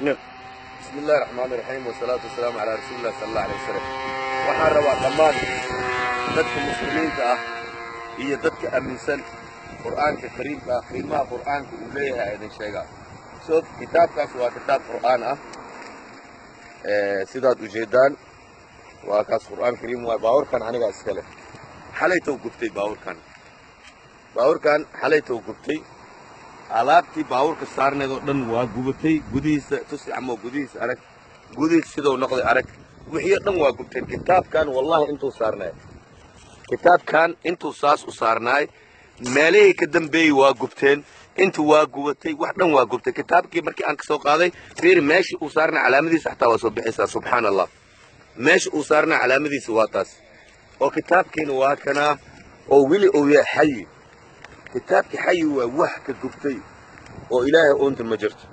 بسم الله الرحمن الرحيم، والصلاة والسلام على رسول الله صلى الله عليه وسلم. Waxaan rabaa dhammaan dadka Muslimiinta ah iyo dadka aaminsan Qur'aanka Kariimka ah, qiimaha Qur'aanka uu leeyahay idin sheegaa. So kitaabkaas waa kitaab Qur'aan ah. Sidaad ujeedaan, waa kaas, Qur'aan Kariim waay. Baabuurkan anigaa iska leh. Xalaytow gubtay baabuurkan. Baabuurkan xalaytow gubtay. Alaabtii baabuurka saarneed oo dhan waa gubatay. Gudihiisa tusi camo, gudihiisa arag, gudihiisa siduu noqday arag. Wixii o dhan waa gubteen. Kitaabkan, wallahi, intuu saarnaay, kitaabkan intuu saas u saarnaay, meelihii ka dambeeyey waa gubteen. Intu waa gubatay, wax dhan waa gubtay. Kitaabkii markii aan kasoo qaaday, fiiri meeshii uu saarnay, calaamadiisa xataa waa soo bixaysaa. Subxaan Allah, meesha uu saarnay calaamadiisa waa taas. Oo kitaabkiina waa kanaa, oo weli uu yahay xayi. Kitaabkii xayi waa, wax ka gubtay oo Ilaahay uunta ma jirto.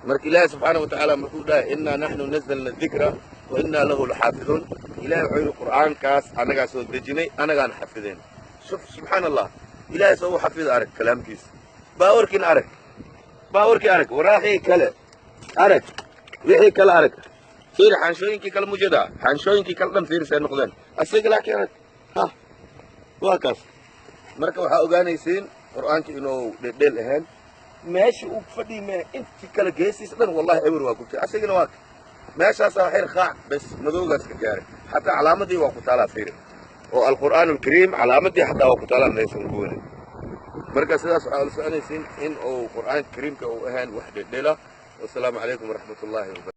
Marka Ilaahay subxaana wa tacaala markuu dhahay: "إنا نحن نزلنا الذكر وإنا له لحافظون", Ilahay wuxuu yidhi: "Qur'aankaas annagaa soo dejinay, anagaana xafideen." Shuf, subxaan Allah, Ilaahay soo u xafida. Arag kalaamkiisa. Baawarkiina arag, baawarkii arag, waraaqii kale arag, wixii kale arag. Fiiri xaanshooyinkii kale, mujeda xaanshooyinkii kale dhan, fiirisay noqdeen. Asiga laakiin arag, ha, waa kaas. Marka waxaa ogaanaysiin Qur'aanka inuu dhedheel ahayn. Meesha uu fadhii mee, intii kale geesiisa dhan, wallahi, ewer waa gubtay. Asagina waa meeshaasaa xir qaac bes madowgaas ka gaaray. Xataa calaamadii waa ku taalaa, fiiri, oo القرآن الكريم calaamadii xataa waa ku taalaa, maysan guunin. Marka sidaas waxaa ula soconaysiin in uu Qur'aanka Kariimka uu ahayn wax dhedhela. Wasalaamu calaykum waraxmat ullahi wabarakatu.